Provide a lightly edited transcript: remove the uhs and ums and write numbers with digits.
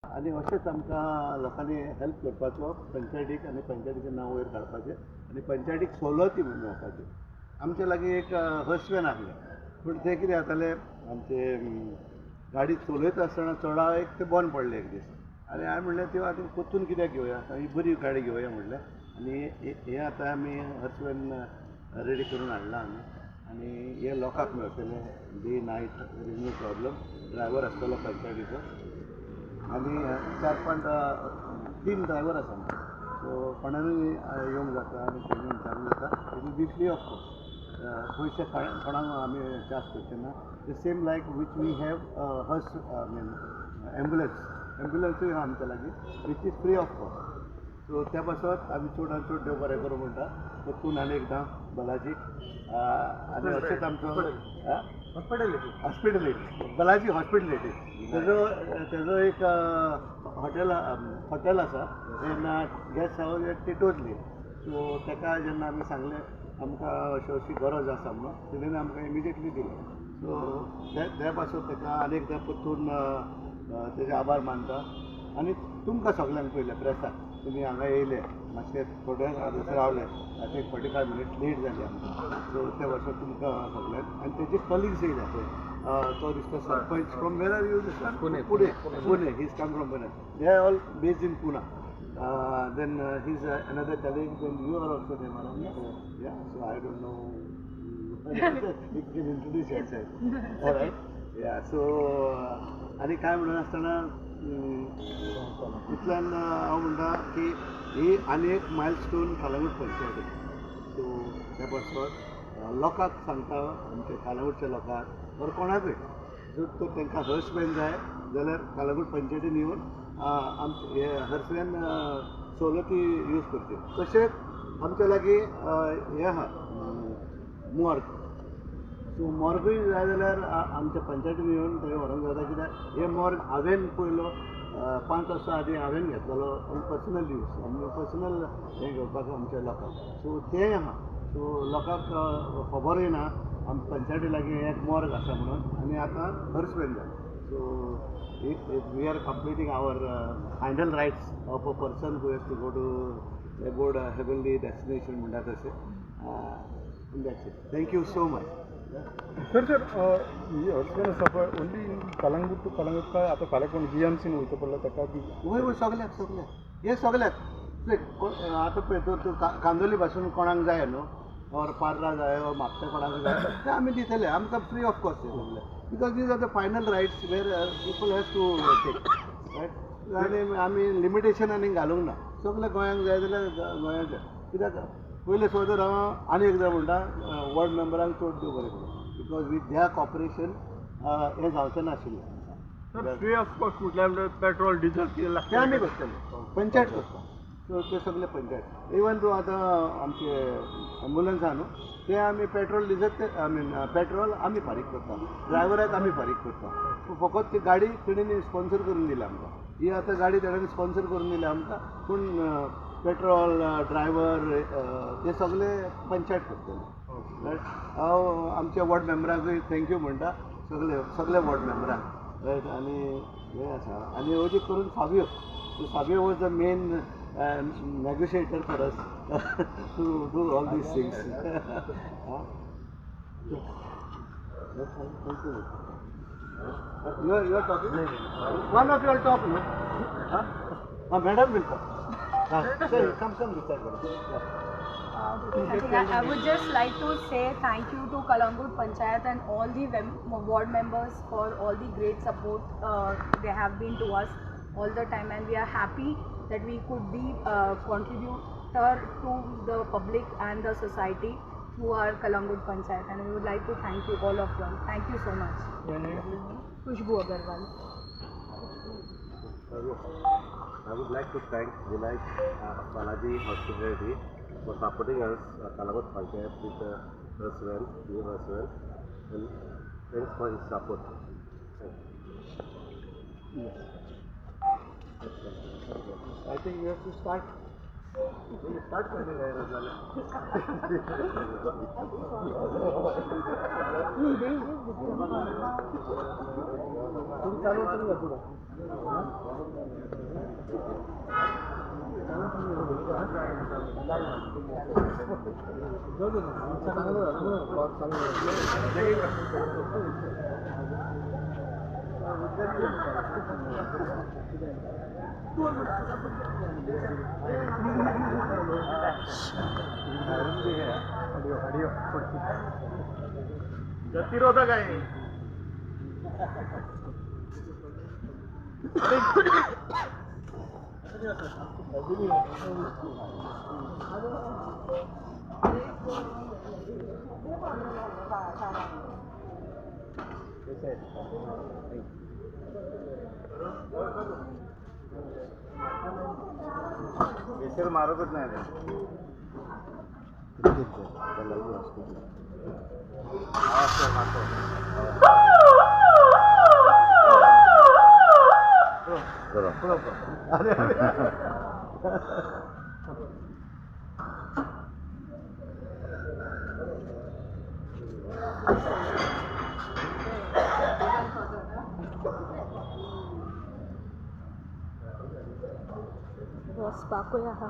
आनी अशेंच आमकां लोकांनी हेल्प करपाचो पंचायतीक आनी पंचायतीचें नांव वयर काडपाचें आनी पंचायतीक सवलती मेळपाच्यो. आमचे लागीं एक हर्स वेन आसलें, पूण तें कितें जातालें, आमचे गाडी चलयता आसतना चोडा एक तें बंद पडलें एक दीस. आनी हांवें म्हणलें त्यो आतां परतून कित्याक घेवया, ही बरी गाडी घेवया म्हणलें. आनी हें आतां आमी हर्स वेन रेडी करून हाडलां आमी, आनी हे लोकांक मेळटलें day night, there is no problem. Driver आसतलो पंचायतीचो, आनी 4-5 3 ड्रायवर आसा आमचे. सो कोणानूय येवंक जाता आनी तेणी विचारूंक जाता. It will be free of cost. पयशे कोणाक आमी चार्ज करचे ना. The same like which we have hearse, I mean ambulance, एम्बुलन्सूय आहा आमच्या लागीं, which is free of cost. So त्या पासत आमी चड आनी चड देव बरें करूं म्हणटा परतून आनी एकदां बालाजीक. आनी अशेंच आमचो हॉस्पिटॅलिटी, हॉस्पिटॅलिटी, बालाजी हॉस्पिटॅलिटी, तेजो एक हॉटेल हॉटेल आसा in guest house at Titozli. So ताका जेन्ना आमी सांगलें आमकां अशी अशी गरज आसा म्हणून, तेणेन आमकां इमिजिएटली दिलें. सो त्या पासून ताका आनी एकदां परतून तेजे आभार मानता. आनी तुमकां सगल्यांक पयलें प्रेसाक तुमी हांगा येयले, मातशे थोडे दुसरे रावले, I think 45 minutes late जाली आमकां. सो ते वर्सा तुमकां सगल्यांक आनी तेजे कलिग्स येयले पळय, तो दिसता sarpanch from where are you? Pune. Pune, Pune, he is come from Pune. They are all based in Pune. Then he's another colleague, then you are also there, madam. Yeah, so I don't know. You can introduce yourself. All right. Yeah, so आनी काय म्हणून आसतना इतल्यान हांव म्हणटा की ही आनी एक मायल स्टोन कालांगूट पंचायती. सो त्या पासत लोकांक सांगता, आमच्या कालांगूटच्या लोकांक or कोणाकूय जर तर तांकां हर्स वेन जाय जाल्यार कालांगूट पंचायतीन येवन आमचे हे हर्स वेन सवलती यूज करच्यो. तशेंच आमच्या लागीं हें आहा मॉर्ग. सो मॉर्गूय जाय जाल्यार आमच्या पंचायतीन येवन थंय व्हरूंक जाता, कित्याक हे मॉर्ग हांवें पयलो 5 वर्सां आदीं हांवें घेतलेलो पर्सनल यूज, आमी पर्सनल हें घेवपाक आमच्या लोकांक. सो तेंय आहा. सो लोकांक खबरूय ना आम पंचायती लागीं एक मॉर्ग आसा म्हणून, आनी आतां हर्स वेन जालें. So we are completing our final rites of a person who has to go to aboard heavenly destination म्हणटा तशें. That's it. Thank you so much. Sir, sir, he hers वेन आसा पळय, ओन्ली कलंगूट टू कलंगूट काय आतां फाल्यां कोण जीएमसीन वयचो पडलो ताका बी? वय वय, सगल्याक सगल्याक, हे सगल्याक. पळय आतां पळय तूं कांदोली पासून कोणाक जाय न्हू, ऑर पार्रा जाय ऑर म्हापशा कोणाक जाय, ते आमी दितले. आमकां फ्री ऑफ कॉस्ट सगळे, because these are the final rites where people has to take, right? आनी आमी लिमिटेशन आनी घालूंक ना. सगळे गोंयांक जाय जाल्यार गोंयांक जाय, कित्याक पयलें सुद्दां हांव आनी एकदां म्हणटा, वॉर्ड मेंबरांक चड देव बरें करूं, because with their cooperation हें जावचें नाशिल्लें. सर, फ्री ऑफ कॉस्ट म्हटल्यार पेट्रोल डिझल कितें ते आमी करतले, पंचायत करता. सो ते सगळे पंचायत. इवन तूं आतां आमचे एम्बुलन्स आहा न्हू, ते आमी पेट्रोल डिझल ते I mean petrol आमी फारीक करता, ड्रायव्हराक आमी फारीक करता. फकत ती गाडी तेणेन स्पॉन्सर करून दिल्या आमकां. ही आतां गाडी तेणेन स्पॉन्सर करून दिल्या आमकां, पूण पेट्रोल, ड्रायव्हर ते सगळे पंचायत करतले, रायट? हांव आमच्या वॉर्ड मेंबरांकूय thank you म्हणटा, सगळे सगळे वॉर्ड मेंबरांक, रायट? आनी हें आसा. आनी अजीक करून Fabio, Fabio was the main negotiator for us to do all these things. Thank you. You are talking? One of you all talk, no? Huh? Madam will talk. Sir, come, come, this side. Yeah. I think I would just like to say thank you to Calangute Panchayat and all the ward members for all the great support they have been to us all the time, and we are happy that we could be a contributor to the public and the society through our Calangute Panchayat, and we would like to thank you all of them. Thank you so much. Khushbu Agarwal. I would like to thank Vinayak Balaji Hospitality for supporting us, Calangute Panchayat, with the hearse van, new hearse van, and thanks for his support. Thank you. Yes. I think you have to start. Start करने गए रजाले. तुम्ही चालू करून जा पुढं. गतिरोधक आहे. बेसर मारतच नाही. वचपाकूय आहा.